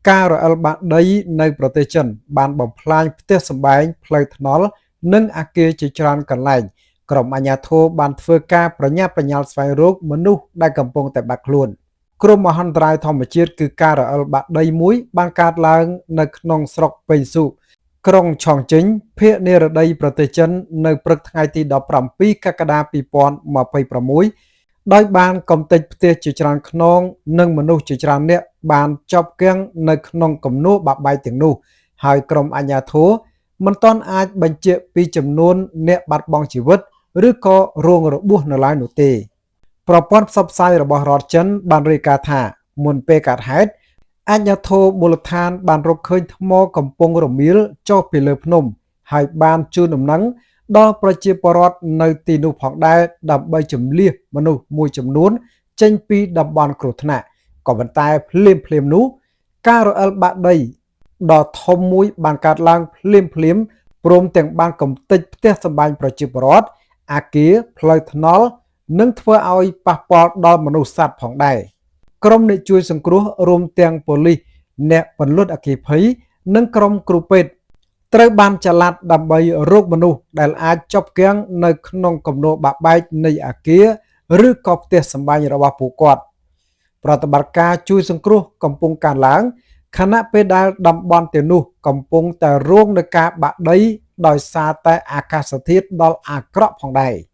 ការរអិលបាក់ដីនៅប្រទេសចិន បានបំផ្លាញផ្ទះសម្បែងផ្លូវថ្នល់ និងអគារជាច្រើនកន្លែងក្រុមអាជ្ញាធរបានធ្វើការប្រញាប់ប្រញាល់ស្វែងរកមនុស្សដែលកំពុងតែបាត់ខ្លួនគ្រោះមហន្តរាយធម្មជាតិគឺការរអិលបាក់ដីមួយបានកើតឡើងនៅក្នុងស្រុកពេញស៊ុក្រុងឆុងជីងភាគនិរតីប្រទេសចិននៅព្រឹកថ្ងៃទី17កក្កដា2026ដោយបានកំទេចផ្ទះជាច្រើនខ្នងនិងមនុស្សជាច្រើនអ្នកបានជាប់គាំងនៅក្នុងគំនរបាក់បែកទាំងនោះហើយក្រុមអាជ្ញាធរមិនទាន់អាចបញ្ជាក់ពីចំនួនអ្នកបាត់បង់ជីវិតឬក៏រងរបួសនៅឡើយនោះទេប្រព័ន្ធផ្សព្វផ្សាយរបស់រដ្ឋចិនបានរាយការណ៍ថាមុនពេលកើតហេតុអាជ្ញាធរមូលដ្ឋានបានរកឃើញថ្មកំពុងរមៀលចុះពីលើភ្នំហើយបានជូនដំណឹងដល់ប្រជាពលរដ្ឋនៅទីនោះផងដែរដើម្បីជម្លៀសមនុស្សមួយចំនួនចេញពីតំបន់គ្រោះថ្នាក់ក៏ប៉ុន្តែភ្លាមៗនោះការរអិលបាក់ដីដ៏ធំមួយបានកើតឡើងភ្លាមៗព្រមទាំងបានកំទេចផ្ទះសម្បែងប្រជាពលរដ្ឋអាគារផ្លូវថ្នល់និងធ្វើឲ្យប៉ះពាល់ដល់មនុស្សសត្វផងដែរក្រុមអ្នកជួយសង្គ្រោះរួមទាំងប៉ូលីសអ្នកពន្លត់អគ្គិភ័យនិងក្រុមគ្រូពេទ្យត្រូវបានចល័តដើម្បីរកមនុស្សដែលអាចជាប់គាំងនៅក្នុងគំនរបាក់បែកនៃអាគារឬក៏ផ្ទះសម្បែងរបស់ពួកគាត់ប្រតិបត្តិការជួយសង្គ្រោះកំពុងកើនឡើងខណៈពេលដែលតំបន់ទាំងនោះកំពុងតែរងនឹងការបាក់ដីដោយសារតែអាកាសធាតុដ៏អាក្រក់ផងដែរ។